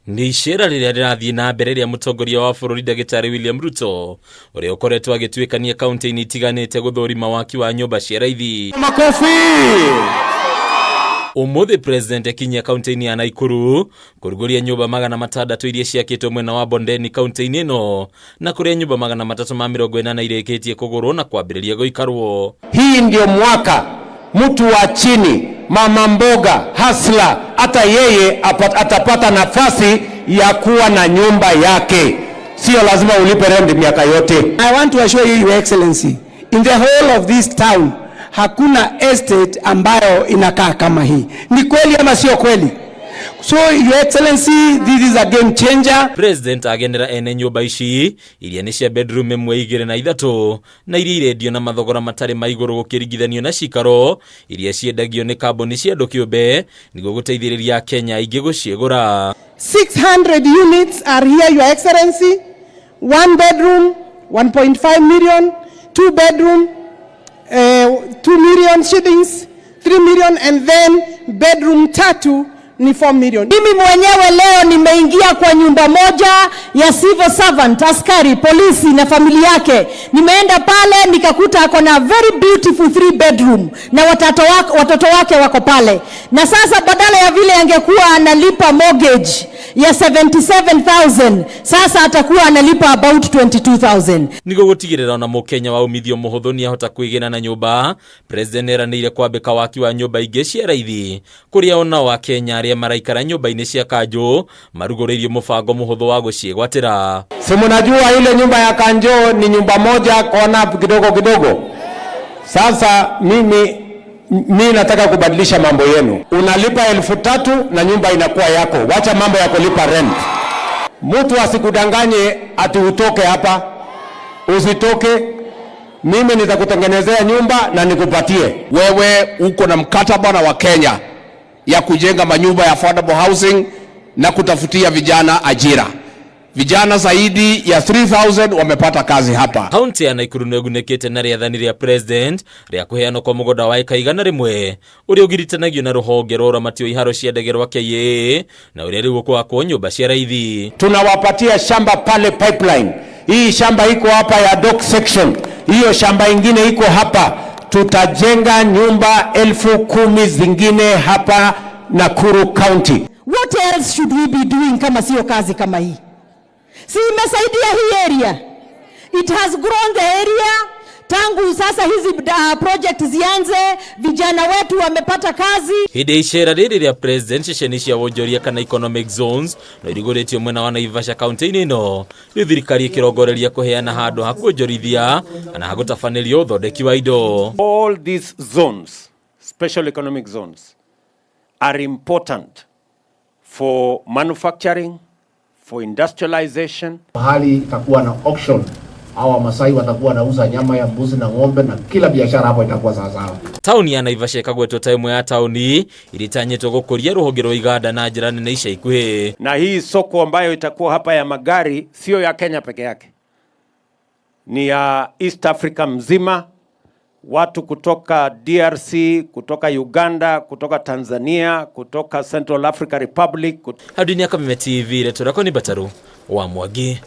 Nĩ icera rĩrĩa rĩrathiĩ na mbere rĩa mũtongoria wa bũrũri Ndagĩtarĩ William Ruto, ũrĩa ũkoretwo agĩtuĩkania kaunti-inĩ itiganĩte gũthũrima waki wa nyũmba cia raithi. Makofi! Ũmũthĩ President akinyia kaunti-inĩ ya Naikuru kũrugũria nyũmba 600 iria ciakĩtwo mwena wa Bondeni kaunti-inĩ ĩno, na kũrĩa nyũmba 380 irĩkĩtie kũgũrwo na kwambĩrĩria gũikarwo. Hii ndio mwaka mtu wa chini, mama mboga, hustler, hata yeye atapata nafasi ya kuwa na nyumba yake. Sio lazima ulipe rent miaka yote. I want to assure you, Your Excellency, in the whole of this town hakuna estate ambayo inakaa kama hii. Ni kweli ama sio kweli? So, Your Excellency, this is a game changer. President agenera ene nyũmba ici iria nĩ cia bedroom 1, 2 na 3 na iria irendio na mathogora matarĩ ma igũrũ gũkĩringithanio na cikaro iria ciendagio nĩ kambuni cia andũ kĩũmbe nĩguo gũteithĩrĩria Kenya aingĩ gũciĩgũra. 600 units are here, Your Excellency. 1 bedroom, 1.5 million, 2 bedroom, 2 million shillings, 3 million, and then bedroom 3 ni 4 million. Mimi mwenyewe leo nimeingia kwa nyumba moja ya civil servant, askari, polisi na familia yake. Nimeenda pale nikakuta ako na very beautiful 3 bedroom na watoto wake wako pale. Na sasa badala ya vile angekuwa analipa mortgage ya 77,000, sasa atakuwa analipa about 22,000. Nĩguo gũtigĩrĩra ona mũkenya wa umithio mũhũthũ nĩahota kwĩgĩra na nyũmba, President nĩeranĩire kwambĩka waki wa nyũmba ingĩ cia raithi kũrĩa onao Akenya arĩa maraikara nyũmba-inĩ cia kanjũ marugũrĩirio mũbango mũhũthũ wa gũciĩgwatĩra. Si mnajua ile nyumba ya kanjo ni nyumba moja kona kidogo kidogo. Sasa mimi nataka kubadilisha mambo yenu. Unalipa 3,000 na nyumba inakuwa yako. Wacha mambo ya kulipa rent. Mtu asikudanganye ati utoke hapa. Usitoke. Mimi nitakutengenezea nyumba na nikupatie. Wewe uko na mkataba na Wakenya ya kujenga manyumba ya affordable housing na kutafutia vijana ajira. Vijana zaidi ya 3,000 wamepata kazi hapa. Kaunti ya Naikuru nĩĩgunĩkĩte na rĩathani rĩa President rĩa kũheanwo kwa mũgũnda wa eka 100 ũrĩa ũgiritanagio na rũhonge rwa ũramati wa iharo cia ndege rwa KAA na ũrĩa rĩu ũkwakwo nyũmba cia raithi. Tunawapatia shamba pale Pipeline. Hii shamba iko hapa ya dock section. Hiyo shamba ingine iko hapa. Tutajenga nyumba 10,000 zingine hapa Nakuru County. What else should we be doing kama sio kazi kama hii? Si imesaidia hii area. It has grown the area. Tangu sasa hizi project zianze, vijana wetu wamepata kazi. Hĩndĩ ya icera rĩrĩ rĩa President, ceceni cia wonjoria kana economic zones no irugũrĩtio mwena wa Naivasha kaunti-inĩ ĩno. Rĩu thirikari ĩkĩrongoreria kũheana handũ ha kuonjorithia kana ha gũtabanĩrio ũthondeki wa indo. All these zones, special economic zones, are important for manufacturing, for industrialization. Mahali itakuwa na auction, hawa Masai watakuwa wanauza nyama ya mbuzi na ng'ombe na kila biashara hapo itakuwa sawa sawa. Tauni ya Naivasha ĩkagwetwo ta ĩmwe ya tauni iria itanyĩtwo gũkũria rũhonge rwa iganda na njĩra nene ica ikuhĩ. Na hii soko ambayo itakuwa hapa ya magari sio ya Kenya peke yake, ni ya East Africa mzima. Watu kutoka DRC, kutoka Uganda, kutoka Tanzania, kutoka Central Africa Republic. Hau dunia Kameme TV, rĩtwa rĩakwa nĩ Mbataru wa Mwangi.